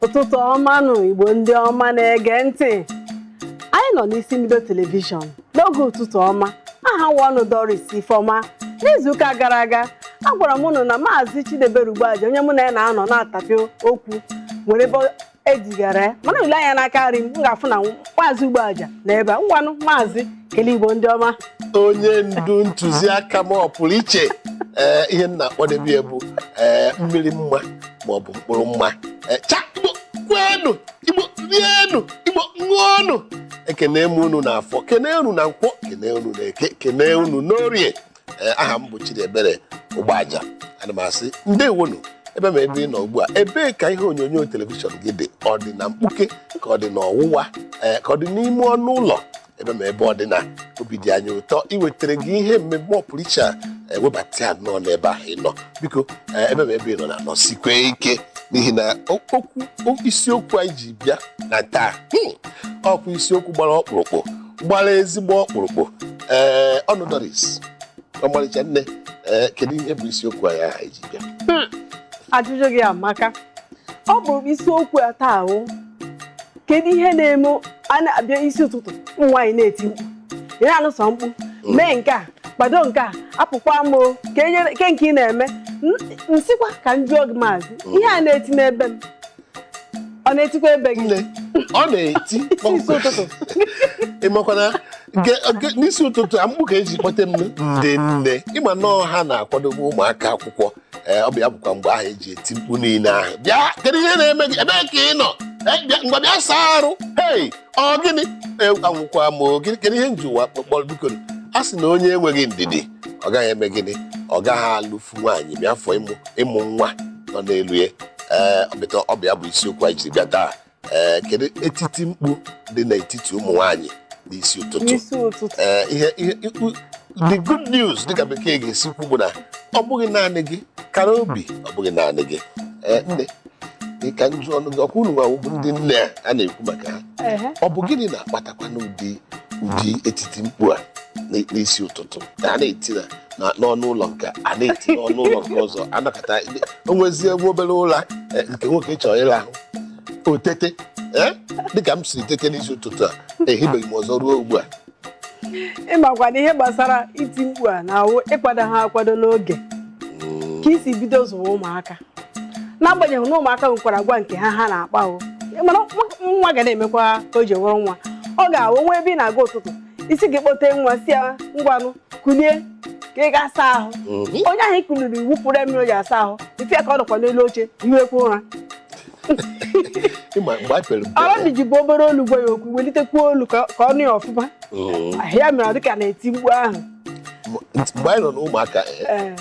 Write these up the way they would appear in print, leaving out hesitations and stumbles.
Ụtụtụ ọma nụ, Igbo ndị ọma na-ege ntị. Anyị nọ n'isi mbido telivishọn n'oge ụtụtụ ọma. Aha nwa Doris Ifeọma. N'izuụka gara aga, agwara m unu na Maazị Chidiebere Ugboaja, onye mụ na ya na-anọ na-atapị okwu, nwere ebe ejigara ya, mana ule anya n'aka nri m, m ga-afụ na Maazị Ugboaja na ebe a. Ngwanụ, Maazị, kelee Igbo ndị ọma. Onye ndu ntụziaka m ọ pụrụ iche, ee, ihe m na-akpọdebe ya bụ ee mmiri mma ma ọ bụ mkpụrụ mma. Ee, cha, Igbo kwenu, Igbo rienu, Igbo ṅụọnụ. Ekene m unu na afọ, kene unu na nkwọ, kene unu na eke, kene unu n'orie. Ee, aha m bụ Chidiebere Ugboaja. Ana m asị ndewonu. Ebe ma ebe ị nọ ugbu a, ebee ka ihe onyonyo telivishọn gị dị? Ọ dị na mkpuke, ka ọ dị n'ọwụwa, ee, ka ọ dị n'ime ọnụ ụlọ? Ebe ma ebe ọ dị na obi dị anyị ụtọ iwetara gị ihe mmemme ọpụrụ iche a, ewebata ya nnọọ n'ebe ahụ ị nọ. Biko, ebe ma ebe ị nọ na nọsikwe ike, n'ihi na okwu isiokwu anyị ji bịa na taa, ọkwa isiokwu gbara ọkpụrụkpụ, gbara ezigbo ọkpụrụkpụ. Ee, ọnụ Doris, ọmarịcha nne, ee, kedu ihe bụ isiokwu anyị ahụ anyị ji bịa? Ajụjụ gị amaka. Ọ bụ isiokwu a taa wụ, kedu ihe na-eme a na-abịa isi ụtụtụ, ụmụ nwaanyị na-eti mkpu, ị na-anụsọ mkpu, mee nke a, kwado nke a, apụkwa m o, ke nke ị na-eme. Nsịkwa ka m jụọ gị, Maazị, ihe a na-eti n'ebe m, ọ na-etikwa ebe gị? Nne, ọ na-eti. Isi ụtụtụ. Ị makwana n'isi ụtụtụ a, mkpu ka eji kpọte m. Ndị nne, ịma nnọọ, ha na-akwadobe ụmụaka akwụkwọ. Ee, ọ bụ ya bụkwa mgbe ahụ eji eti mkpu niile ahụ. Bịa, kedu ihe na-eme gị? Ebee ka ị nọ? Ee, bịa, ngwa, bịa saa arụ. Hei, ọ gịnị? Ee, anwụkwa m o. Kedu ihe nji ụwa kpọrọ? Biko, a sị na onye enweghị ndidi, ọ gaghị eme gịnị? Ọ gaghị alụfu nwaanyị bịa afọ ịmụ nwa nọ n'elu ya. Ee, ọ bụ ya bụ isiokwu anyị jiri bịa taa. Ee, kedu etiti mkpu dị n'etiti ụmụ nwaanyị n'isi ụtụtụ? N'isi ụtụtụ. Ee, ihe the good news, dịka bekee ga-esi kwu, bụ na ọ bụghị naanị gị kara obi, ọ bụghị naanị gị. Ee, nne, ị ka njụ ọnụ gị, ọkwa unu nwa bụ ndị nne a na-ekwu maka ha? Ehe. Ọ bụ gịnị na-akpatakwa n'ụdị ụdị etiti mkpu a n'isi ụtụtụ a na-eti n'ọnụ ụlọ nke a, na-eti n'ọnụ ụlọ nke ọzọ, anakọta o nwezie nwa obere ụra, nke nwoke chọrọ ịrahụ, o tete, dịka m siri tete n'isi ụtụtụ a, ehibeghị m ọzọ ruo ugbu a. Ịmakwa na ihe gbasara iti mkpu a na-awụ ịkwado ha akwado n'oge, ka isi bido zụwa ụmụaka, n'agbanyeghị na ụmụaka nwekwara agwa nke ha ha na-akpa o, mana nwa ga na-emekwa ka o ji wụrụ nwa. Ọ ga-awụ nwa ebe ị na-aga ụtụtụ, isi gị kpote nwa, si ya, "Ngwanụ, kulie ka ị gaa saa ahụ." Onye ahụ ị kuliri, wụpụrụ ya mmiri o ji asa ahụ, ife ya ka ọ nọkwa n'elu oche iwekwa ụra. Ịma mgbe anyị pere mpe, ọrụ ji bụ obere olu gwa ya okwu, welitekwuo olu ka ọ nụ ya ọfụma. Ya mere ọ dịka na-eti mkpu ahụ. Mgbe anyị nọ n'ụmụaka,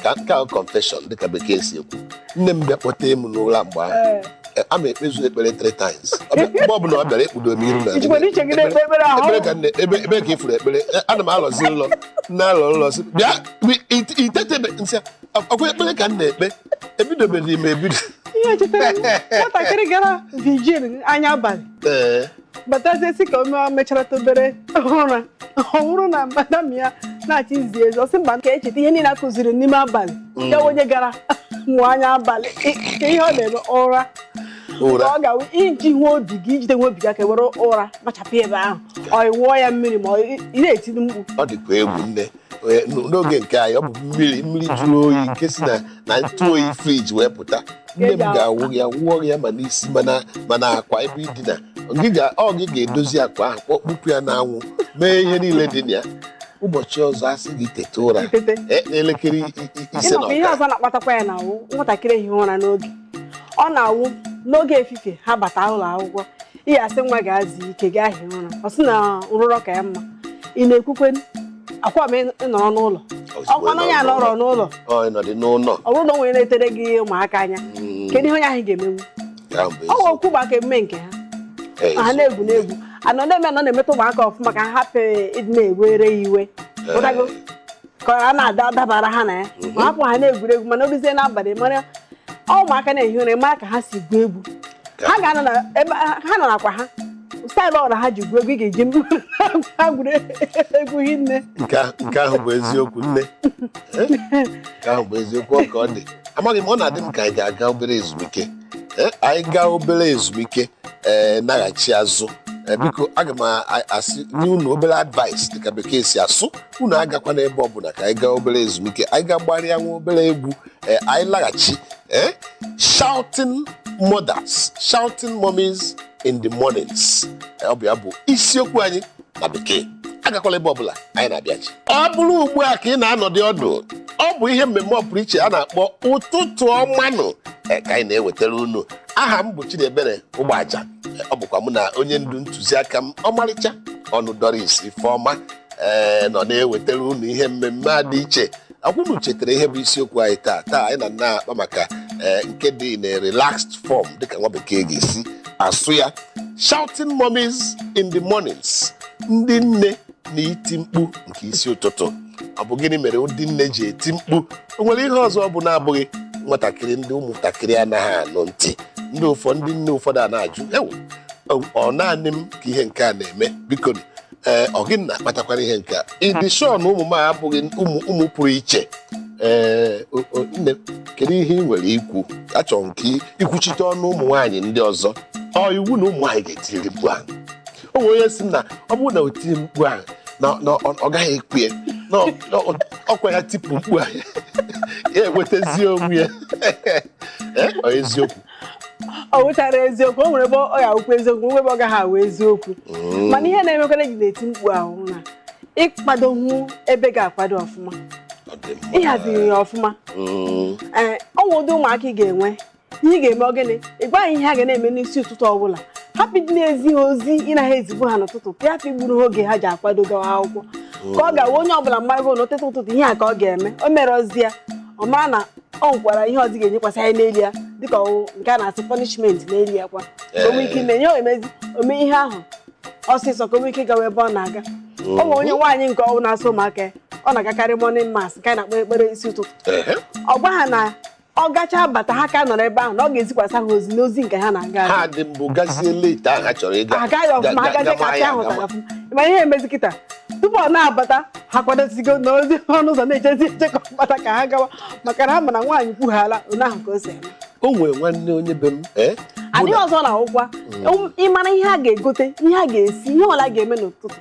ka nke a confession, dịka bekee si ekwu, nne m bịa kpọte m n'ụra mgbe ahụ. A ma ekpezu ekpere three times. Mgbe ọbụla ọ bịara ekpudo m iru na Ijikwa n'iche gị na-ekpe ekpere ahụ? Ekpere ka nne, ebe ka ifuru ekpere. Ana m alọzi nlọ, na-alọ nlọ, sị, "Bịa, itetebe nsị ọkwa ekpere ka m na-ekpe, ebidobeghị m ebido." Ihe chetara m, nwatakịrị gara vigil anya abalị, batazie, sị ka o mechara obere ụra. Ọ bụrụ na madam ya na-achọ izi ezi, ọ sị mba, ka echeta ihe niile a kụziri n'ime abalị ya. Onye gara mụọ anya abalị, ka ihe ọ na-eme ụra. Ụra. Ọ ga-awụ iji hụ obi gị, ijide nwa obi gị aka, were ụra machapụ ebe ahụ, ọ wụọ ya mmiri ma ị na-etiri mkpu. Ọ dịkwa egwu, nne. N'oge nke anyị, ọ bụ mmiri jụrụ oyi nke si na ntụ oyi friji wee pụta. Nne m ga-awụ ya, wụọ ya ma n'isi, mana akwa ebe idina gị, ọ gị ga-edozi akwa ahụ, kpọkpụpụ ya n'anwụ, mee ihe niile dị na ya. Ụbọchị ọzọ, asị gị teta ụra Tete. N'elekere 5 na Ịmakwa ihe ọkara. ọzọ na-akpatakwa ya na-awụ nwatakịrị ehi ụra n'oge. Ọ na-awụ n'oge efifie, ha bata ụlọ akwụkwọ, ị ga-asị nwa ga-azụ ike, gaa hie ụra, ọ sị na nrụrọ ka ya mma. Ị na-ekwukwe akwa ma ị nọrọ n'ụlọ, ọkwa na onye a nọrọ n'ụlọ. Ọ ịnọdị n'ụlọ. Ọ bụrụ na o nwere na-etere gị ụmụaka anya, kedu ihe onye ahụ ga-emenwu? Nke ahụ bụ Ọ bụ eziokwu. okwu maka emume nke ha. Ha eziokwu. na-egwu na-egwu anọ na-eme nọ na-emetụ ụmụaka ọfụma, ka ha hapụ ịdị na-ewere ya iwe. Ụtago ka a na-ada dabara ha na ya, ma hapụ ha na-egwuregwu. Mana oruzie n'abalị, mara ọ ụmụaka na-ehi ụra, mara ka ha si gwu egwu, ha ga-anọ na ebe ha nọ nakwa ha style ọra ha ji gwu egwu, ị ga-eji ha gwuru egwu hinne. Nke ahụ bụ eziokwu, nne. Nke ahụ bụ eziokwu. Ọ ka ọ dị, amaghị m, ọ na-adị m ka anyị ga-aga obere ezumike. Anyị gaa obere ezumike, ee, naghachi azụ. Biko, aga m asị nye unu obere advice dịka bekee si asụ. Unu agakwa n'ebe ọbụla, ka anyị gaa obere ezumike, anyị ga gbarịa nwa obere egwu. Ee, anyị laghachi, ee, shouting mothers, shouting mummies in the mornings. Ọ bụ ya bụ isiokwu anyị na bekee. Agakwala ebe ọbụla, anyị na-abịachi. Ọ bụrụ ugbu a ka ị na-anọdị ọdụ, ọ bụ ihe mmemme ọpụrụ iche a na-akpọ Ụtụtụ Ọmanụ, ka anyị na-ewetara unu. Aha m bụ Chidiebere Ụgbọaja. Ọ bụkwa mụ na onye ndu ntụziaka m, ọmarịcha ọnụ Doris Ifeọma, ee, nọ na-ewetara unu ihe mmemme a dị iche. Akwụnụ chetara ihe bụ isiokwu anyị taa? Taa anyị na na-akpa maka, ee, nke dị na relaxed form, dịka nwa bekee ga-esi asụ ya, shouting mummies in the mornings, ndị nne na iti mkpu nke isi ụtụtụ. Ọ bụ gịnị mere ndị nne ji eti mkpu? O nwere ihe ọzọ ọ bụ na-abụghị nwatakịrị, ndị ụmụntakịrị anaghị anụ ntị? Ndị ụfọdụ, ndị nne ụfọdụ a na-ajụ, ewu, ọ naanị m ka ihe nke a na-eme? Biko, ee, ọ gịnị na-akpatakwara ihe nke a? Ịdị sure na ụmụ m a abụghị ụmụ pụrụ iche? Ee, nne, kedu ihe ị nwere ikwu? Achọrọ m ka ikwuchite ọnụ ụmụ nwaanyị ndị ọzọ. Ọ iwu na ụmụ nwaanyị ga-etiriri mkpu ahụ? O nwere onye sị m na ọ bụrụ na o tinye mkpu ahụ na ọ gaghị ekwe ya, na ọkwa ya tipụ mkpu ahụ, ya enwetazie onwe ya. Ee, ọ eziokwu? Ọ wụchara eziokwu. O nwere ebe ọ ya awụkwa eziokwu, nwere ebe ọ gaghị awụ eziokwu. Mana ihe na-emekwara ji na-eti mkpu ahụ na ịkwadonwu ebe ga-akwado ọfụma, Ọ dị mma. ịhaziri ya ọfụma. Ee, ọ nwe ụdị ụmụaka ị ga-enwe, ihe ị ga-eme, ọ gịnị? Ị gwa ha ihe ha ga na-eme n'isi ụtụtụ ọbụla. Hapụ ịdị na-ezi ha ozi ị naghị ezigbo ha n'ụtụtụ, ka hapụ igburu ha oge ha ji akwado gawa akwụkwọ, ka ọ ga-awa onye ọbụla mmago na ụtụtụ ụtụtụ ihe a ka ọ ga-eme. O mere ozi ya, ọ mara na ọ nwekwara ihe ọzọ ga-enyekwasị anyị n'elu ya, dịka ọwụ nke a na-asị punishment n'elu ya kwa, ka o nwee ike ime ihe o emezi, ome ihe ahụ ọsịsọ, ka o nwee ike gawa ebe ọ na-aga. O nwere onye nwaanyị nke ọwụ na-asụ ụmụaka ya, ọ na-agakarị morning mass, nke a na-akpọ ekpere isi ụtụtụ. Ọ gwa ha na ọ gachaa bata, ha ka nọrọ ebe ahụ, na ọ ga-ezikwasị ha ozi n'ozi nke ha na-aga aga. Ha dị mbụ gazie late ahụ ha chọrọ ịga. Agaghị ọfụma, agazie ka ya apịa ahụ agama. tara ọfụma. Ma ihe emezi kịta, tupu ọ na-abata, ha kwadosigo n'ozi ọnụ ụzọ, na-echezi eche ka ọ bata ka ha gawa, maka na ha ma na nwaanyị kwughala one ahụ ka o si eme. O nwere nwanne onye be m, bụ Adịghị ọzọ na akwụkwa ịmara ihe a ga-egote, ihe a ga-esi, ihe ọbụla a ga-eme n'ụtụtụ,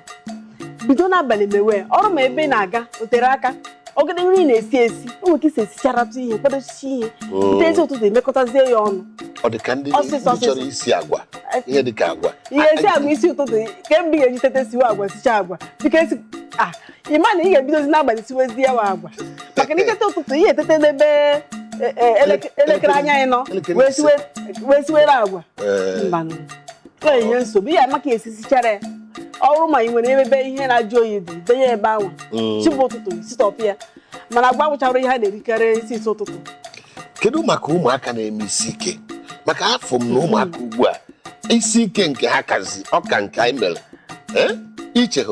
bido n'abalị mewe ọrụ. Ma ebe ị na-aga o tere aka, ogede nri na-esi esi, o nwere ike isi esicharatụ ihe, kwadochichi ihe, bute ezi ụtụtụ, emekọtazie ya ọnụ. Ọ dị ka ndị Ọsịsọ, ndị chọrọ ọsịsọ. isi agwa, ihe dị ka agwa. Ihe esi agwa isi ụtụtụ, kemgbe ị ga-eji tete siwe agwa, sicha agwa, biko esi a, ịma na ị ga-ebidozi n'abalị siwezie ya agwa, maka na itete ụtụtụ, ihe etete n'ebe elekere anya anyị nọ Elekere wee 5. Wee siwere agwa. Mbanụ, ọ ihe nsogbu ihe amaka esi sichara ya. Ọ bụrụ ma ị nwere ebe ihe na-ajụ oyi dị, denye ebe ahụ chibụ ụtụtụ, sitọpụ ya. Mana agwa gwụchara ihe a na-erikarị isi isi ụtụtụ. Kedu maka ụmụaka na-eme isi ike? Maka afọ m na ụmụaka ugbu a, isi ike nke ha kazi ọka nke anyị mere. Ee? Iche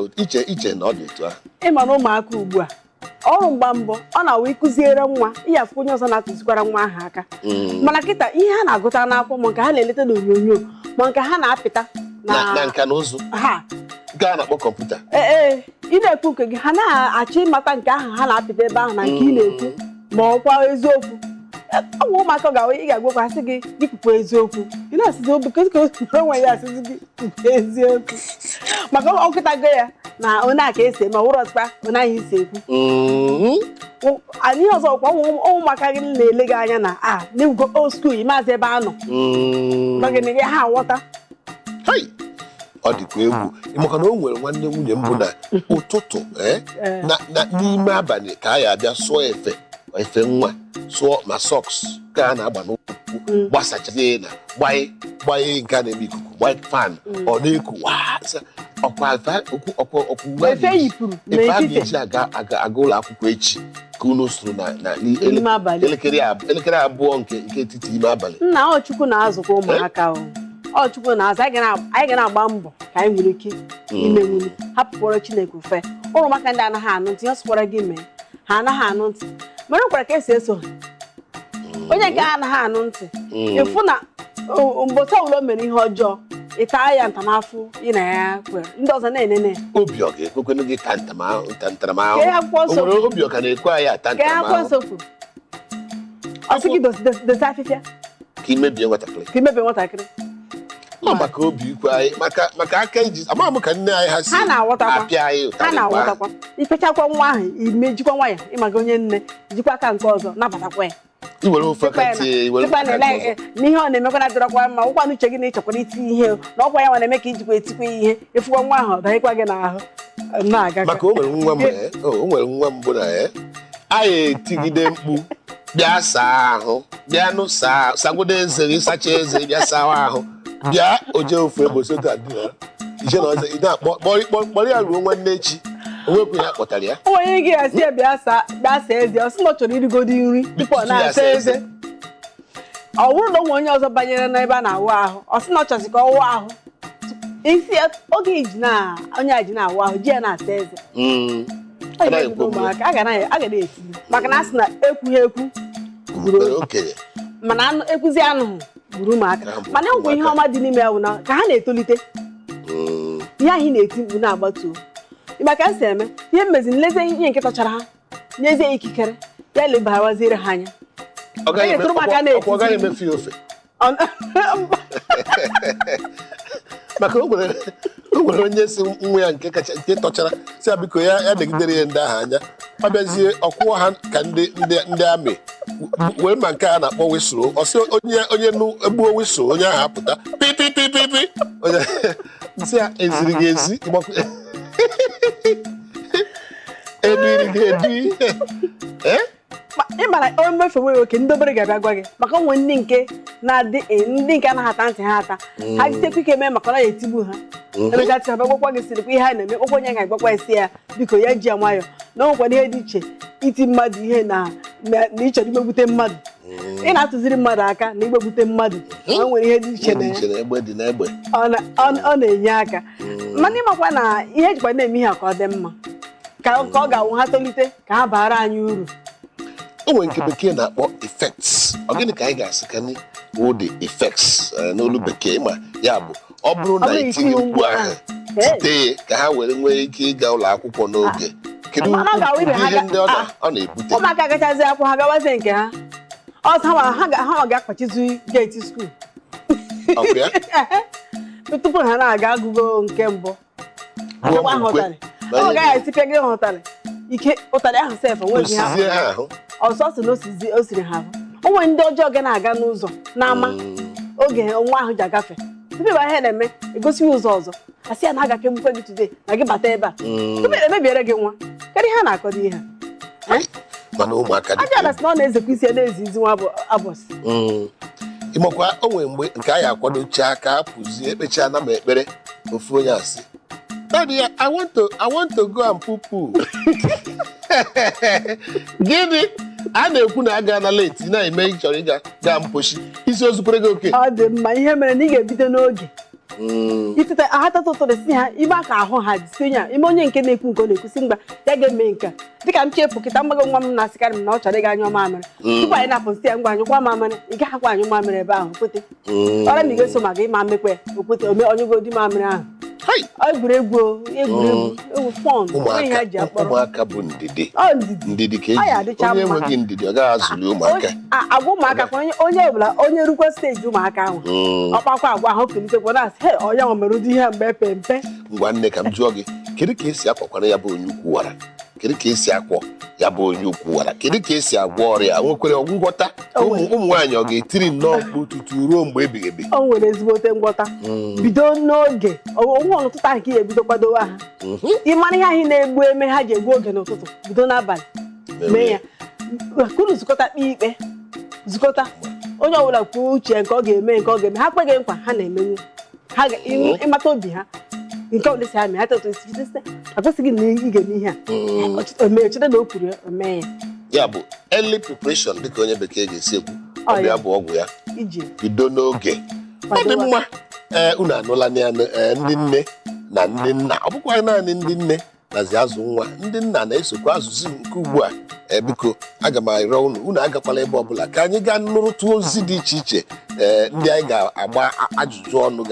iche na ọ dị otu ahụ. Ịma na ụmụaka ugbu a, ọrụ mgba mbọ ọ na-awụ ịkụziere nwa ihe, afụ onye ọzọ na-atụzikwara nwa ahụ aka. Mana kịta, ihe ha na-agụta n'akwụkwọ, ma nke ha na-eleta n'onyonyo, ma nke ha na-apịta na nka na ụzụ ha nke a na-akpọ kọmputa. Ee, ị na-ekwu nke gị, ha na-achọ ịmata nke ahụ ha na-apịta ebe ahụ na nke ị na-ekwu, ma ọkwa eziokwu. Ọ bụ ụmụaka ga ị ga-agwakwa asị gị gị kwukwa eziokwu, ị na-asịzi obi ka o onwe ya asịzi gị kwukwa eziokwu, maka ọkụtago ya na onye a ka esi eme ọwụrụ ọzọkwa onye ahụ isi ekwu. Anyị ọzọ kwa, ụmụaka gị na-ele gị anya na a n'ugo old school, maazị ebe a nọ nọgịnị ha aghọta. Hei, ọ dịkwa egwu, maka na o nwere nwanne nwunye m bụ na ụtụtụ, na n'ime abalị ka a ya abịa sụọ efe, efe nwa sụọ, ma socks ka a na-agba n'ụkwụ, gbasachazie na gbanye gbanye nke a na-eme ikuku, gbanye fan, ọ na-eku waa. Sị, ọkwa ọkwa ọkwa uwe a Efe yipụrụ efe a n'etiti. ga-eji aga ụlọ akwụkwọ echi ka unu sụrụ na N'ime abalị. elekere 2 nke etiti ime abalị. Nna, ọ Chukwu na-azụkwa ụmụaka o, ọ Chukwu na-azụ. Anyị ga na-agba mbọ ka anyị nwere ike imenwuru, hapụkwara Chineke ofe. Ụmụaka ndị anaghị anụ ntị, ihe sụkwara gị mee, ha anaghị anụ ntị, mana o nwekwara ka esi eso ha. Onye nke anaghị anụ ntị, ịfụ na mbọchị ọbụla o mere ihe ọjọọ, ị taa ya ntamafụ, ị na ya kwere ndị ọzọ na-enene ya. Obi ọ ga-ekwekwenụ gị ta ntaramahụhụ? Ka ihe akwụkwọ O nsọ nwere obi ọ ka na-ekwe anyị ata Ka ihe akwụkwọ ntaramahụhụ? nsọ kwuru, ọ sị gị dosa afịfịa. Ka imebie nwatakịrị. Ka imebie nwatakịrị. Ọ maka obi ikwe anyị, maka aka iji ama m ka nne anyị ha si Ha na-aghọtakwa. apịa anyị Ha ụtarị mgbe ahụ. Na-aghọtakwa. Ifechakwa nwa ahụ, imejikwa nwayọ, ịmaga onye nne jikwa aka nke ọzọ nabatakwa ya. I were ofe aka tie, i were Tupu ofe a aka na-ele ọzọ. n'ihe ọ na-emekwa na adịrọkwa mma, ụkwa n'uche gị na ịchọkwara iti ihe o, na ọkwa ya nwa na-eme ka ijikwa etikwa ihe, ịfụkwa nwa ahụ ọ danyekwa gị n'ahụ na-aga. Maka o nwere nwa m, o nwere nwa mbụ na anyị etigide mkpu, bịa saa ahụ, bịa nụ saa, sagodo eze gị, sachaa eze gị, bịa saa ahụ, bịa oje ofu egbe sotu adịna ije na ọzọ ị na-akpọ kpọrọ ya ruo nwanne echi, onwekwu ya kpọtara ya. O nwere ike ya si ya bịa saa, bịa saa eze, ọ sị na ọ chọrọ irigodi nri tupu ọ Tupu ya na-asa asa eze. Ọ bụrụ na o nwere onye ọzọ banyere n'ebe a na-awụ ahụ, ọ sị na ọ chọzi ka ọ wụọ ahụ isi ya, oge iji na onye a ji na-awụ ahụ ji ya na-asa eze. Ọ Anaghị ga-ebido ekwe omume. ụmụaka a ga na-etinye, maka na a sị na ekwughị ekwu gburu Gburu okenye. Mana anụ ekwuzi anụghị gburu ụmụaka. Ha bụ Mana enwekwa ihe ụmụaka. ọma dị n'ime ya bụ na ka ha na-etolite, ihe ahụ ị na-eti mkpu na-agbatuo. Ịma ka m si eme ihe mmezi, nlezi ihe nke tọchara ha, nyezie ikikere ya lebawaziere ha anya. Ọ gaghị Onye tụrụ maka na-eti ọkwa ọ gaghị mkpu. emefu ya ofe. Mba. Maka o nwere onye si nwa ya nke kacha nke tọchara si ya biko ya negidere ya ndị ahụ anya, ọ bịazie ọkwụọ ha ka ndị amị wee ma nke a na-akpọ whistle, ọ sị onye nụ egbuo whistle, onye ahụ apụta pipipipipi, onye nsị ya eziri gị ezi, eduiri gị edui. Ị mara o mefewe oke, ndị obere ga-abịa gwa gị, maka onwe ndị nke na-adị ndị nke anaghị ata ntị ha ata, ha jitekwa ike mee maka na ọ ya etigbu ha. Emechaa ha bịa gwakwa gị, sịrịkwa ihe a na-eme okwu, onye ga-agwakwa isi ya biko ya ji ya nwayọọ, na o nwekwara ihe dị iche iti mmadụ ihe na ịchọrọ imegbute mmadụ, ị na-atụziri mmadụ aka na igbegbute mmadụ, ma o nwere ihe dị iche ihe na dị ya. Iche na egbe dị n'egbe. Ọ na-enye aka, mana ịmakwa na ihe ejikwa na-eme ihe a ka ọ dị mma, ka ọ ga-awụ ha tolite ka ha baara anyị uru. O nwere nke bekee na-akpọ effects. Ọ gịnị ka anyị ga-asị ka ni wụ the effects n'olu bekee ma ya bụ ọ bụrụ na Ọ bụrụ itinye itinye mkpu mkpu ahụ ahụ, hey. tite ya ka ha were nwee ike ịga ụlọ akwụkwọ n'oge, kedu Mana ọ ga-awụ ibe ha ihe ndị ọ na-ebute? Ụmụaka gachazi akwụkwọ, ha gawazie nke ha ọzọ, ha nwa ga-akpachizi gate school. Ọkụ ya. Tupu ha na-aga agụgo nke mbụ Gụọ apịakwa ha mgbe ụtarị, na ọ ihe gaghị etipịa gị ha ụtarị ike, ụtarị ahụ sef onweghị ha. Osizie ha ahụ. Ọsọ sị na osizi o siri ha ahụ, o nwere ndị ọjọọ ga na-aga n'ụzọ n'ama oge nwa ahụ ji agafe, tupu ebe ihe na-eme egosighị ụzọ ọzọ, asị ya na a ga-apịa gbukwe gị today na gị bata ebe a tupu emebiere gị nwa. Kedu ihe a na-akọdo ihe a? Mana ụmụaka dị Aja na sị na ọ na-ezekwa isi ya na-ezi izi nwa bụ abọsị. Ịmakwa o nwere mgbe nke anyị akwadochaa ka a pụzie, ekpechaa na ma ekpere, ofu onye asị, "Daddy, I want to go and poo poo." Gịnị a na-ekwu na aga na late na-eme ị chọrọ ịga gaa mposhi, isi ozukwere gị oke? Ọ dị mma, ihe mere na ị ga-ebido n'oge itete ha tata ụtụtụ, si ha ime aka ahụ ha si ya ime, onye nke na-ekwu nke ọ na-ekwusi mgba ya ga-eme nke a. Dịka m chefu kịta mgbago, nwa m na-asịkarị m na ọ chọrọ ịga anyụ mamịrị tupu anyị na-apụ, sị ya ngwa, anyụkwa mamịrị, ị gaghị akwa anyụ mamịrị ebe ahụ, okwete ọra ma ị ga-eso maka ịma mmekwa ya, okwete ome onyegodi mamịrị ahụ. Hai! Ọ egwuregwu o, egwuregwu egwu fọn onwe ihe ha ji Ụmụaka akpọrọ. Ụmụaka bụ ndidi. Ọ ndidi. Ndidi ka Ọ ya eji adịcha onye mma. enweghị ndidi, ọ gaghị azụli ụmụaka. Agwa ụmụaka kwa, onye ọbụla onye rukwa stage ụmụaka ahụ, ọkpakwa agwa ahụ kelitekwa na-asị, "Hey, onye nwa mere ụdị ihe a mgbe pe mpe." Ngwa nne, ka m jụọ gị, kedu ka esi akwakwana ya bụ onye ukwu wara? Kedu ka esi akwọ ya bụ onye ukwu wara? Kedu ka esi agwọ ọrịa? Nwekwere ngwọta? Ụmụ nwaanyị ọ ga-etiri nnọọ mkpu tutu ruo mgbe ebighị ebi? O nwere ezigbote ngwọta. Bido n'oge onwe n'ụtụtụ ahụ ka ị ga-ebido kwadowe ha. Ị mara ihe ahụ na-egbu eme ha ji egbu oge n'ụtụtụ, bido n'abalị mee ya ka unu zukọta, kpee ikpe, zukọta, onye ọbụla kwuo uche nke ọ ga-eme, nke ọ ga-eme. Ha kweghị nkwa ha na-emenwu ha ịmata obi ha nke ọbụla si ha mee, ha tọtụ isi site akwesịghị na ị ga-eme ihe a. O mee, cheta na o kwuru ya, o mee ya. Ya bụ early preparation, dịka onye bekee ga-esi ekwu. Ọ ọ bụ ya. Ya bụ ọgwụ ya. Iji bido n'oge, ọ dị kwadowe. mma. Ee, unu anụla na ya, ee, ndị nne na ndị nna, ọ bụkwa naanị ndị nne nazi azụ nwa, ndị nna na-esokwa azụzụ nke ugbu a. Ee, biko, aga m arịọ unu, unu agakwala ebe ọbụla, ka anyị gaa nụrụtụ ozi dị iche iche, ee, ndị anyị ga-agba ajụjụ ọnụ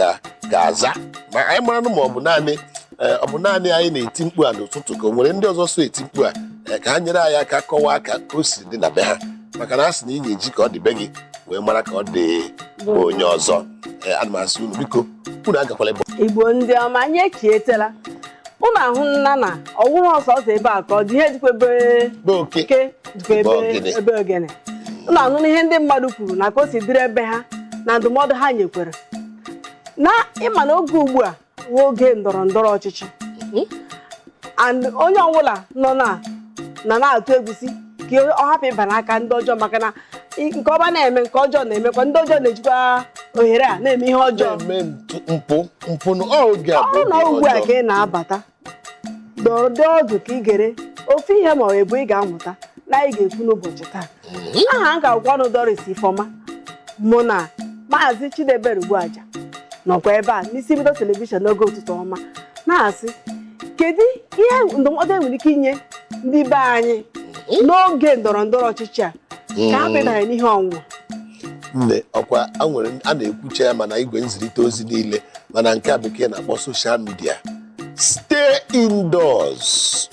ga-aza, ma anyị maranụ ma ọ bụ naanị, ee, ọ bụ naanị anyị na-eti mkpu a n'ụtụtụ, ka o nwere ndị ọzọ so eti mkpu a. Ee, ka ha nyere anyị aka kọwaa ka o si dị na be ha, maka na a sị na ị ga-eji ka ọ dị be gị wee Wee mara ka ọ dị bụ onye ọzọ. Ee, ana m asị unu, biko, unu agakwala ebe. Igbo ndị ọma, anyị echietela ụnụ ahụ nna na ọwụrụ ọsọsọ ebe a ka ọ dị ihe dịkwa ebe Be oke ke dịkwa ebe ebe ogene. Ebe ogene ụnụ anụ na ihe ndị mmadụ kwuru na ka o si dịrị ebe ha na ndụmọdụ ha nyekwere na ịma na oge ugbu a nwe oge ndọrọ ndọrọ ọchịchị and onye ọbụla nọ na na-atụ egwusi ka ọ hapụ ịba n'aka ndị ọjọọ, maka na nke ọma na-eme, nke ọjọọ na-emekwa. Ndị ọjọọ na-ejikwa ohere a na-eme ihe ọjọọ. Na-eme mpụ oge a Ọ bụ bụrụ na oge ugbu a ọjọọ. ka ị na-abata, dọrọ ọdụ ka ị gere ofu ihe ma ọ bụ ị ga-amụta na anyị ga-ekwu n'ụbọchị taa. Aha m ga-agwa ọnụ Doris Ifeọma, mụ na Maazị Chidebere Ugbuaja nọkwa ebe a n'isi mbido television n'oge ụtụtụ ọma, na-asị, kedu ihe ndụmọdụ e nwere ike inye ndị be anyị n'oge ndọrọ ndọrọ ọchịchị a ka ha bịadara n'ihe ọnwụnwa? Nne, ọkwa a nwere a na-ekwucha ya, mana igwe nzirịta ozi niile, mana nke a bekee na-akpọ social media, stay indoors,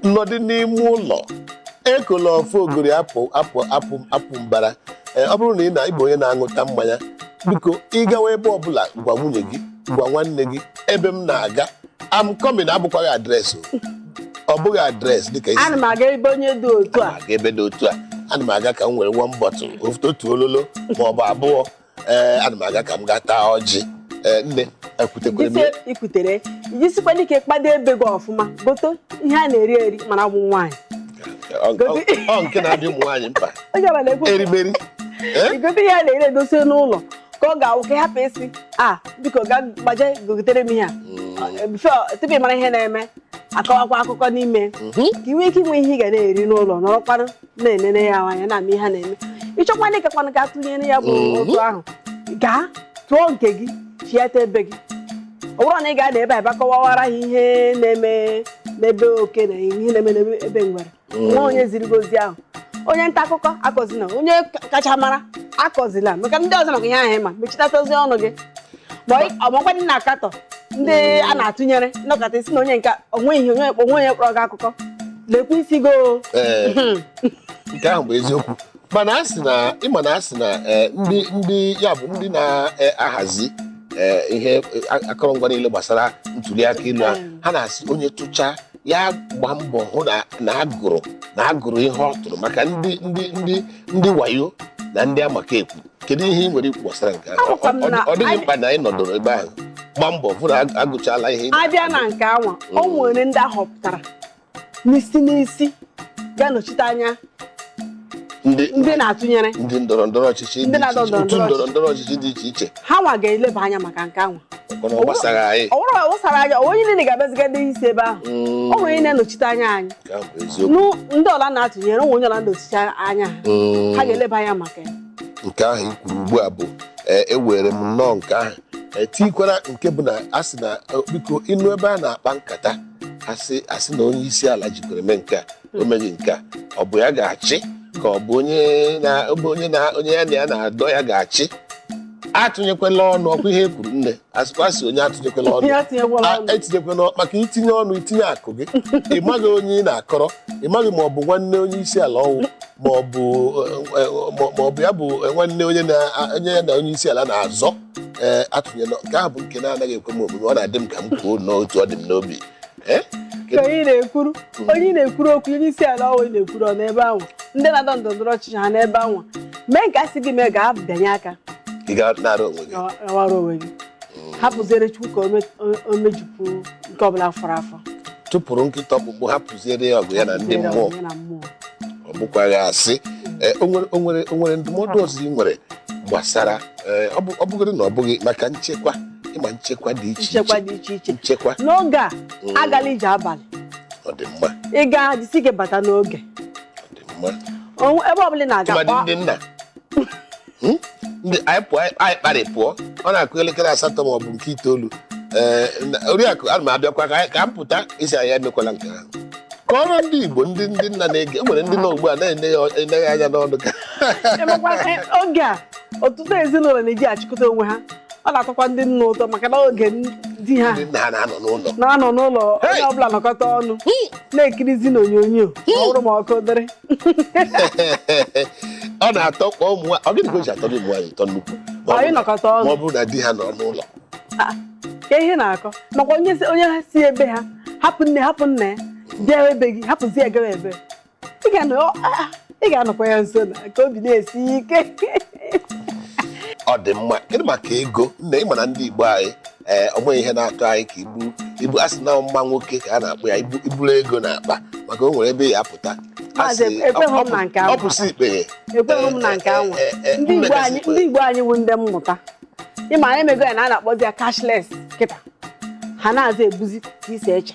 nọdụ n'ime ụlọ, ekola ofe ogori apụ apụ apụ apụ mbara. Ee, ọ bụrụ na ị na ịbụ onye na-aṅụta mmanya, biko, ịgawa ebe ọbụla, gwa nwunye gị, gwa nwanne gị ebe m na-aga. I'm coming abụkwaghị address o. Ọ bụghị address dịka esi Ana m aga ebe onye dị otu a. Ana m aga ebe dị otu a, ana m aga ka m were one bottle, otu ololo ma ọ bụ abụọ. Ee, ana m aga ka m gaa taa ọjị. Ee, nne, ekwutekwere m. Jisi ikwutere, ijisikwana ike kpado ebe gị ọfụma, gote ihe a na-eri eri, mana ọ bụ nwaanyị. Ọ nke na-adị ụmụ nwaanyị mkpa. Onye ọbụla na-ekwu. Erimeri. Ee? Igote ihe a na-eri edosie n'ụlọ ka ọ ga-awụ ka ị hapụ isi a, biko, gaa gbaje gogotere m ihe a before tupu ị mara ihe na-eme, akọwakwa akụkọ n'ime ka ị nwee ike inwe ihe ị ga na-eri n'ụlọ, nọrọkwanụ na-enene ya anya, na-ama ihe a na-eme. Ịchọkwana ịkakwanụ ka atụnyere ya bụ otu ahụ, gaa tụọ nke gị, chiata ebe gị. Ọ bụrụ na ị ga-ada ebe a ebe akọwawara ha ihe na-eme n'ebe oke na ihe na-eme n'ebe ngwere nwa, onye ziri gị ozi ahụ, onye nta akụkọ akọzina, onye kacha mara akọzila, maka ndị ọzọ maka ihe ahụ ịma mechitatazi ọnụ gị. Ma ọ makwa ndị na-akatọ ndị a na-atụnyere nnọkọta isi na onye nke onwe ihe onye onwe onye kpọrọ gị akụkọ, lekwa isi go. Ee, nke ahụ bụ eziokwu, mana a sị na ịma na a sị na ndị ya bụ ndị na-ahazi ihe akọrọngwa niile gbasara ntuli aka elu a, ha na-asị onye tụchaa ya gba mbọ hụ na agụrụ ihe ọ tụrụ, maka ndị wayo na ndị amaka ekwu. Kedu ihe ị nwere ikwu gbasara nke ahụ? Amakwa m na Ọ dịghị mkpa na anyị nọdụrụ ebe ahụ gba mbọ hụ na agụchala ihe ị Abịa na nke anwa, o nwere ndị ahọpụtara n'isi n'isi ga-anọchite anya ndị ndị na-atụnyere ndị ndọrọ ndọrọ ọchịchị dị Ndị na-adọ iche iche, otu ndọrọ ndọrọ ndọrọ ndọrọ ọchịchị dị iche iche. Ha nwa ga-eleba anya maka nke anwa. Ọkwa na ọ gbasara anyị. Ọ bụrụ wụsara anya, onye niile ga-abịaziga ndị isi ebe ahụ, o nwere onye na-anọchite anya anyị. Nke ahụ bụ eziokwu. Nụ ndị ọla na-atụnyere onwe, onye ọla na-anọchite anya ha, ha ga-eleba anya maka ya. Nke ahụ i kwuru ugbu a bụ ewere m nnọọ nke ahụ tikwara nke bụ na a sị na biko, ịnụ ebe a na-akpa nkata, asị na onye isi ala jikwara eme nke a, o meghị nke a, ọ bụ ya ga-achị ka ọ bụ onye na ọ bụ onye na onye ya na ya na-adọ ya ga-achị, atụnyekwela ọnụ. Ọkwa ihe e kwuru, nne, asịkwa sị onye atụnyekwela ọnụ. Ihe atinyekwala ọnụ. Etinyekwela ọnụ, maka itinye ọnụ, itinye akụ gị, ị maghị onye ị na-akọrọ, ị maghị ma ọ bụ nwanne onye isi ala ọwụ, ma ọ bụ ya bụ nwanne onye na onye ya na onye isi ala na-azọ. Ee, atụnyela. Nke ahụ bụ nke na-anaghị ekwe m omume. Ọ na-adị m ka m kwuo n'otu ọ dị m n'obi. Ee. Ka onye na-ekwuru, onye na-ekwuru okwu onye isi ala ọwụ na-ekwuru ọ n'ebe ahụ, ndị na-adọ ndọrọ ndọrọ ọchịchị ha n'ebe ahụ mee nke a sị gị mee, gaa bịanye aka. Ị ga-nara onwe gị. Awara onwe gị, hapụziere Chukwu ka o mejupụ nke ọbụla fọrọ afọ. Tụpụrụ nkịta ọkpụkpụ, hapụziere ya ọgụ ya na ndị Hapụziere mmụọ. ọgụ ya na mmụọ. Ọ bụkwaghị asị. Ee, o nwere ndụmọdụ ọzọ ị nwere gbasara ọ bụgodị na ọ bụghị maka nchekwa, ịma nchekwa dị iche Nchekwa iche. dị iche iche. Nchekwa. N'oge a, agala ije abalị. Ọ dị mma. Ịga, jisi ike bata n'oge. Ọ dị mma. Ebe ọbụla ị na-aga Tụmadị ndị nna. Ndị anyị pụọ, anyị kparị pụọ, ọ na-akụ elekere 8 ma ọ bụ nke 9. Ee, oriakụ, ana m abịakwa ka m pụta isi anyị emekwala nke ahụ. Kọrọ ndị Igbo, ndị nna na-ege, e nwere ndị nọ ugbu a na-ene ya ene ya anya n'ọnụ ka Emekwa oge a, ọtụtụ ezinụlọ na-eji achịkọta onwe ha. Ọ na-atọkwa ndị nna ụtọ maka na oge di ha ndị nna ha na-anọ n'ụlọ. Na-anọ n'ụlọ, onye Hey! ọbụla nọkọta ọnụ na-ekirizi n'onyonyo, ma ọ bụrụ ma ọkụ dịrị. Ọ na-atọ kwa ụmụ nwaanyị. Ọ gịnị ka o ji atọ ụmụ nwaanyị ụtọ nnukwu? Ma ọ Anyị bụrụ na- nọkọta ọnụ. Ma ọ bụrụ na di ha nọ n'ụlọ. Ah, ka ihe na-akọ makwa onye ha si ebe ha hapụ nne, hapụ nna ya, bịa ebe gị, hapụzi ya gawa ebe ị ga-anọ. Ah, ị ga-anọkwa ya nso na ka obi na-esi ike. Ọ dị mma. Kedu maka ego, nne? Ịma na ndị Igbo anyị, ee, ọ nweghị ihe na-atọ anyị ka ibu ibu. A sị na mma nwoke ka a na-akpọ ya ibu, iburu ego n'akpa, maka o nwere ebe ya apụta. A Maazị, sị, ekweghị m na nke ahụ. Ọ pụsị ikpeghe. Ekweghị m na nke anwa. Ndị Igbo anyị, ndị Igbo anyị wụ ndị mmụta. Ịma anyị emego ya na a na-akpọzi ya cashless kịta. Ha na-aza ebuzi ka isi eche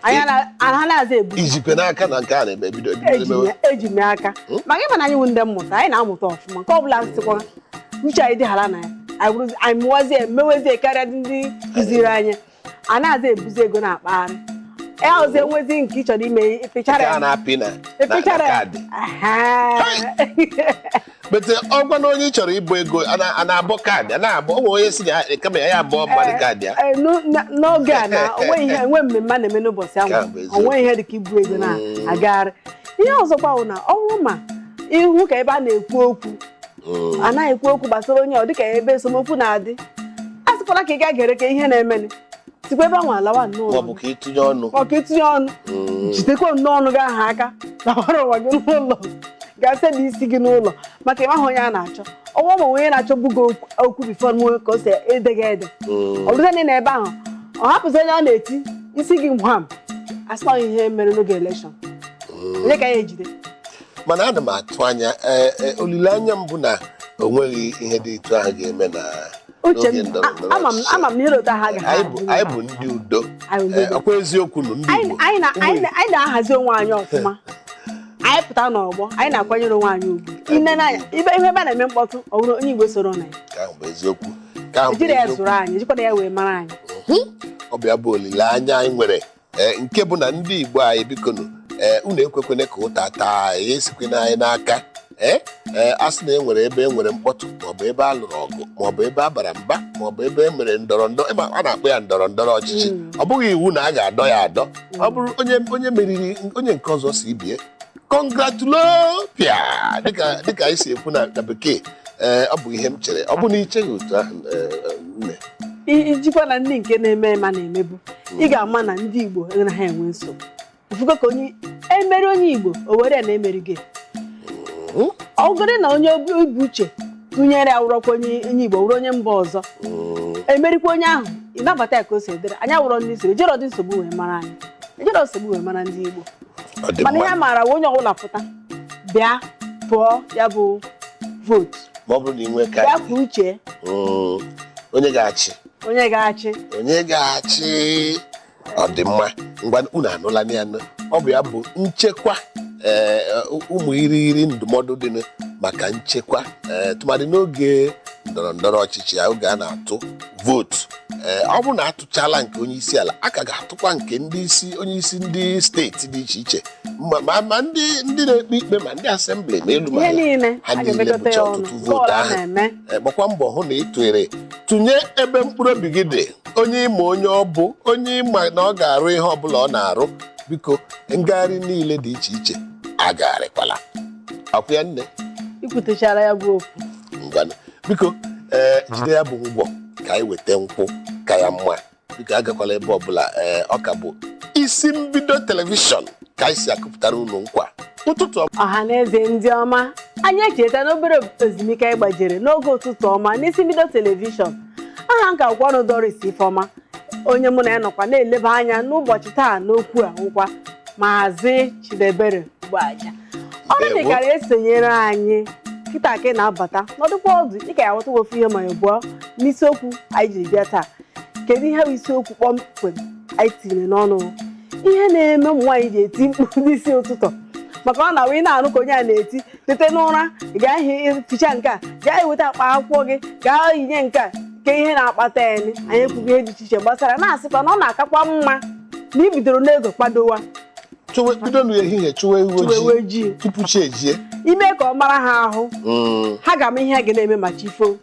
anyị ha na-aza ebuzi. Ijikwe n'aka na nke a na-eme ebido ebido Eji m emewe? Eji m aka, maka ịma na anyị wụ ndị mmụta, anyị na-amụta ọfụma. Nke ọbụla sịkwa uche anyị dịghara na ya, anyị anyị mụwazie, mewezie karịa ndị kụziri anyị. A na-aza ebuzi ego na-akpagharị ya ọzọ. Enwezi nke ị chọrọ ime, ịpịchara Nke a ya. na-apị na Ịpịchara ya. kaadị. Aha. Bete ọgwa na onye ị chọrọ ịbụ ego, a na-abọ kaadị, a na-abọ. O nwere onye si na kama ya abụọ mmadụ kaadị ya. Ee, n'oge a na onweghị ihe enwe mmemme a na-eme n'ụbọchị ahụ. Nke a bụ eziokwu. Onweghị ihe dịka ibu ego na-agagharị. Ihe ọzọkwa bụ na ọ bụrụ ma ihu ka ebe a na-ekwu okwu, anaghị ekwu okwu gbasara onye ọ dịka ebe esemokwu na-adị, a sịkwala ka ị gaa gere ka ihe na-emenụ sikwa ebe ahụ alawa nnọọ. Maọbụ ka ịtụnye ọnụ. Ọ ka itinye ọnụ. Jidekwa nnọọ ọnụ gị ahụ aka, lawara ụwa gị n'ụlọ, gaa sebe isi gị n'ụlọ, maka ịmaghị onye a na-achọ ọnwa ma onye na-achọgbu gị okwu before nwe ka o si ede gị ede. Ọ bụrụ na ị nọ ebe ahụ, ọ hapụzi onye ọ na-eti isi gị gwam, asịkwa ihe mere n'oge election, onye ka ya ejide? Mana ana m atụ anya, ee, olileanya m bụ na o nweghị ihe dị etu ahụ ga-eme na Uche n'oge m ndọrọ ndọrọ ama m ọchịchị. ama m na ịrota ha agaghị Anyị bụ adị. Anyị bụ ndị udo. Anyị bụ ndị Ee, udo. ọkwa eziokwu nụ, ndị Igbo. Anyị na-ahazi onwe anyị ọfụma. Anyị pụta n'ọgbọ, anyị na-akwanyere onwe anyị ugwu. Ine n'anya ibe ihe ebe a na-eme mkpọtụ, ọ bụrụ onye Igbo soro na ya. Nke ahụ bụ eziokwu. Nke ahụ bụ Ejiri ya eziokwu. zụrụ anyị, ejikwana ya wee mara anyị. Ọ bụ ya bụ olileanya anyị nwere, ee, nke bụ na ndị Igbo anyị, bikonu, ee, unu ekwekwene ka ụta taa anyị, esikwana anyị n'aka. Ee, a sị na e nwere ebe e nwere mkpọtụ, maọbụ ebe a lụrụ ọgụ, maọbụ ebe a bara mba, maọbụ ebe e mere ndọrọ ndọrọ, ịma a na-akpọ ya ndọrọ ndọrọ ọchịchị, ọ bụghị iwu na a ga-adọ ya adọ. Ọ bụrụ onye meriri onye nke ọzọ si bie, congratulopia, dịka anyị si ekwu na bekee. Ee, ọ bụ ihe m chere. Ọ bụ na icheghị otu ahụ, ee, nne? Ijikwa na ndị nke na-eme ma na-emebu, ị ga-ama na ndị Igbo anaghị enwe nsogbu. Ifugo ka onye emeri onye Igbo, o were ya na emeri gị. Ọ bụrụ na onye obi uche tụnyere ya wụrọkwa onye Igbo, wụrụ onye mba ọzọ, emerikwa onye ahụ, ịnabata ya ka o si edere. Anyị awụrọ ndị nsogbu, ejero dị nsogbu wee mara anyị, ejero nsogbu wee mara ndị Igbo. Ọ dị Mana ihe mma. a maara bụ onye ọbụla pụta bịa tụọ ya bụ vootu. Ma ọ bụrụ na ị nwee Bịa kaadị. kwuo uche. Onye ga-achị. Onye ga-achị. Onye ga-achị. Ọ dị mma. Ngwa, unu anụla ya nụ. Ọ bụ ya bụ nchekwa, ee, ụmụ irighiri ndụmọdụ dị maka nchekwa, ee, tụmadị n'oge ndọrọ ndọrọ ọchịchị ya, oge a na-atụ vootu. Ee, ọ bụrụ na atụchala nke onye isi ala, a ka ga-atụkwa nke ndị isi, onye isi ndị steeti dị iche iche, ma ndị na-ekpe ikpe, ma ndị assembly, ma elu ma Ihe ala. niile Ha a niile ga-emekọta bụcha ya ọnụ ọtụtụ nke vootu ọla ahụ. na-eme. Ee, gbakwa mbọ hụ na ị tụnyere tụnye ebe mkpụrụ obi gị dị, onye ịma, onye ọ bụ onye ịma na ọ ga-arụ ihe ọbụla ọ na-arụ. Biko, ngagharị niile dị iche iche agagharịkwala. Akwụ ya, nne? Ikwutechara ya bụ okwu. Ngwanụ, biko, ee, jide ya bụ ụgwọ ka anyị weta nkwụ ka ya mma. Biko, agakwala ebe ọbụla. Ee, ọ ka bụ isi mbido television ka anyị si akụpụtara unu nkwa ụtụtụ ọma. Ọha na eze ndị ọma, anyị echeta n'obere ezumike anyị gbajere n'oge ụtụtụ ọma n'isi mbido television. Aha nka akwụkwọ ọnụ Doris Ifeọma, onye mụ na ya nọkwa na-eleba anya n'ụbọchị taa n'okwu a nkwa, Maazị Chidebere Ugboaja. Ọrụ Ndewo. dịkara esonyere anyị kịta ka ị na-abata n'ọdụkwa ọdụ, ị ka ya ghọta ofu ihe ma abụọ n'isiokwu anyị jiri bịa taa. Kedu ihe bụ isiokwu kpọmkwem anyị tinyere n'ọnụ? Ihe na-eme ụmụ nwaanyị ji eti mkpu n'isi ụtụtụ, maka ọ na-awụ ị na-anụ ka onye a na-eti, tete n'ụra, gaa ihe ficha nke a, gaa eweta akpa akwụkwọ gị, gaa yinye nke a, ke ihe na-akpata ya ni. Anyị ekwugo ihe dị iche iche gbasara, na-asịkwa na ọ na-akakwa mma na i bidoro n'ego kwadowa. Chụwe, bido n'ehihie chụwa ewu Chụwa ewu ojii ojii. tupu chi ejie. Ime ka ọ mara ha ahụ, ha ga-ama ihe a ga na-eme ma chi foo.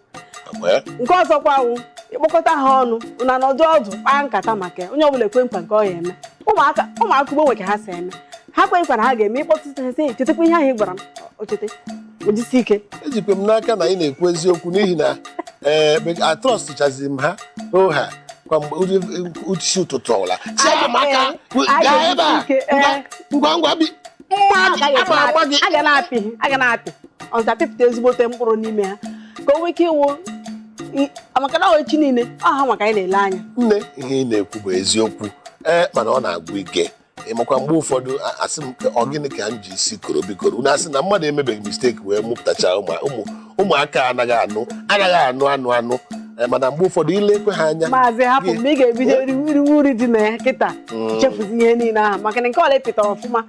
Ọkwa ya? Nke ọzọkwa wụ ịkpọkọta ha ọnụ na nọdụ ọdụ kpaa nkata maka ya. Onye ọbụla ekwe nkwa nke ọ ya eme. Ụmụaka, ụmụaka ugbo nwe ka ha si eme, ha kwe nkwa na ha ga-eme. Ịkpọtụta ha sị, chetakwa ihe ahụ ị gwara m, o cheta. Ojisi ike. Ejikwa m n'aka na ị na-ekwu eziokwu n'ihi na ee atrọstchazi m ha oha kwa mgbe isi ụtụtụ ọbụla si aga m aka gaa ebe a ngwa ngwa bi mma gị ama agba gị. A ga na-apị, a ga na-apị ọzọ apịpụta ezigbote mkpụrụ n'ime ha ka o nwee ike ịwụ maka na ọ echi niile ọ ha maka anyị na-ele anya. Nne, ihe ị na-ekwu bụ eziokwu, ee, mana ọ na-agwụ ike. Ịmakwa mgbe ụfọdụ asị m ọ gịnị ka m ji isi koro bikoro unu asị na mmadụ emebeghị misteki wee mụpụtacha ụmụaka anaghị anụ anaghị anụ anụ anụ. Mana mgbe ụfọdụ ilekwe ha anya. Maazị, hapụ mgbe ị ga-ebido riwe uri dị na ya kịta, chefuzi ihe niile ahụ maka na nke ọla ịpịtara ọfụma.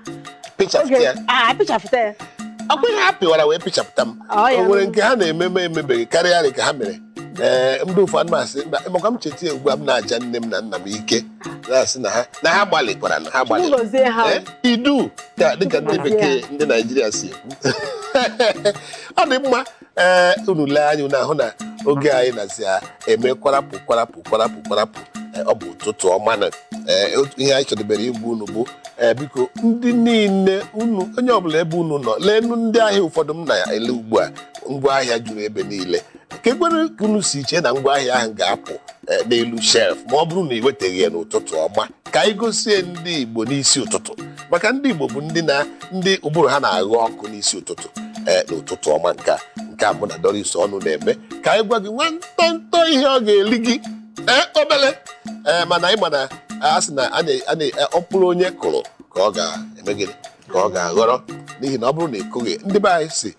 Pịchapụta ya. Pịchapụta ya. Ọkwa ihe ha pịwara wee pịchapụta m. O nwere nke ha na-ememe emebeghị karịa ka ha mere. Ee, ndị ụfọdụ masị maka m cheta ugbu a m na-aja nne m na nna m ike na-asị na ha gbalịkwara na ha gbalịrị idu ka dịka ndị bekee ndị Naijiria si ekwu. Ọ dị mma. Ee, unu lee anya unu ahụ na oge anyị nazi eme kwarapụ kwarapụ kwarapụ kwarapụ. Ọ bụ ụtụtụ ọma na ihe anyị chọdebere igwu unu bụ biko ndị niile unu onye ọbụla ebe unu nọ leenụ ndị ahịa ụfọdụ m na-ele ugbu a ngwaahịa juru ebe niile ka ekwere ka unu si chee na ngwaahịa ahụ ga-apụ n'elu shelf ma ọ bụrụ na ị wetaghị ya n'ụtụtụ ọma ka anyị gosie ndị Igbo n'isi ụtụtụ maka ndị Igbo bụ ndị na ndị ụbụrụ ha na-aghọ ọkụ n'isi ụtụtụ. Ee, n'ụtụtụ ọma nke a mụ na Doris ọnụ na-eme ka anyị gwa gị nwa ntọntọ ihe ọ ga-eli gị ee obele ee mana ị ma na a sị na a mkpụrụ onye kụrụ ka ọ ga-eme gịnị ka ọ ga-aghọrọ n'ihi na ọ bụrụ na ị kụghị ndị be anyị si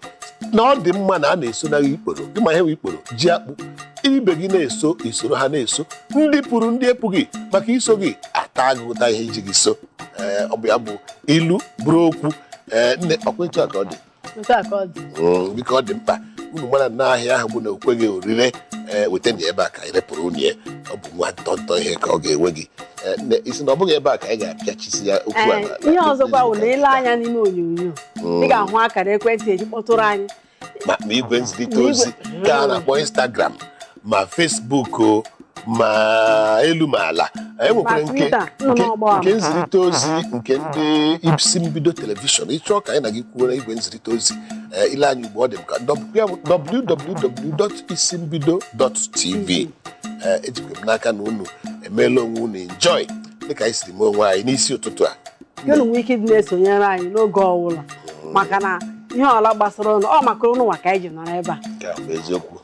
na ọ dị mma na a na-esonaghị ikporo ịma ihe bụ ikporo ji akpụ ibe gị na-eso isoro ha na-eso ndị pụrụ ndị epụghị maka iso gị ata gị ụta ihe iji gị so. Ee, ọ bụ ya bụ ilu bụrụ okwu. Ee, nne, ọkwa etu a ka ọ dị. Biko ọ dị mkpa unu mara n'ahịa ahụ bụ na o kweghị orire ee weta na ebe a ka anyị repụrụ unu ya ọ bụ nwa ntọntọ ihe ka ọ ga-enwe gị. Isi na ọ bụghị ebe a ka anyị ga-apịachisi ya okwu a. Ihe ọzọkwa bụ na ile anya n'ime onyonyo ị ga-ahụ akara ekwentị eji kpọtụrụ anyị ma igwe nzirịta ozi ka a na-akpọ Instagram ma Facebook o ma elu ma ala e nwekwara nke nzirịta ozi nke ndị isi mbido telivishọn ịchọọ ka anyị na gị kwuo na igwe nzirịta ozi ile anyị ugbu ọ dị m ka www.isimbido.tv. Ejikwa m n'aka na unu emeela onwe unu enjoy dịka anyị siri mee onwe anyị n'isi ụtụtụ a. Unu nwee ike ịdị na-esonyere anyị n'oge ọbụla maka na ihe ọla gbasara ụnụ ọ maka ụnụ nwa ka anyị ji nọrọ ebe a. Nke a bụ eziokwu,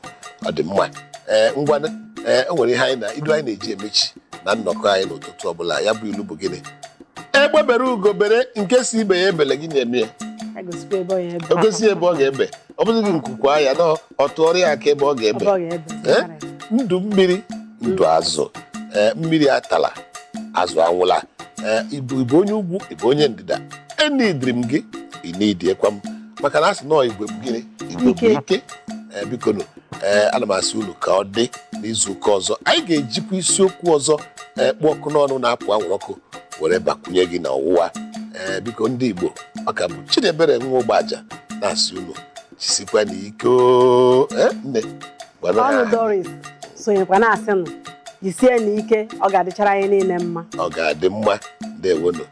ọ dị mma. Ee, ngwa, ee, o nwere ihe anyị na ilu anyị na-eji emechi na nnọkọ anyị n'ụtụtụ ọbụla ya bụ ilu bụ gịnị? Egbe bere ugo bere nke si ibe ya ebele gị na-eme ya o gosi ebe ọ ga-ebe ọ bụghị gị nkukwa ya na ọ tụọrọ ya aka ebe ọ ga-ebe. Ndụ mmiri ndụ azụ, mmiri atala azụ anwụla. Ịbụ onye ugwu ịbụ onye ndịda enidiri m gị ịnidiekwa m maka na asị nọọ igwe bụ gịnị igwe bụ ike. Biko nụ, ee, ana m asị unu ka ọ dị n'izu ụka ọzọ anyị ga-ejikwa isiokwu ọzọ kpụ ọkụ n'ọnụ na-apụ anwụrụ ọkụ were bakwunye gị na ọwụwa. Ee, biko ndị Igbo ọ ka bụ Chidiebere nwa Ụgbọaja na-asị unu jisikwa n'ike. Nne ọnụ Doris sonyekwa na-asị nụ jisie n'ike, ọ ga-adịchara anyị niile mma. Ọ ga-adị mma. Ndewonu.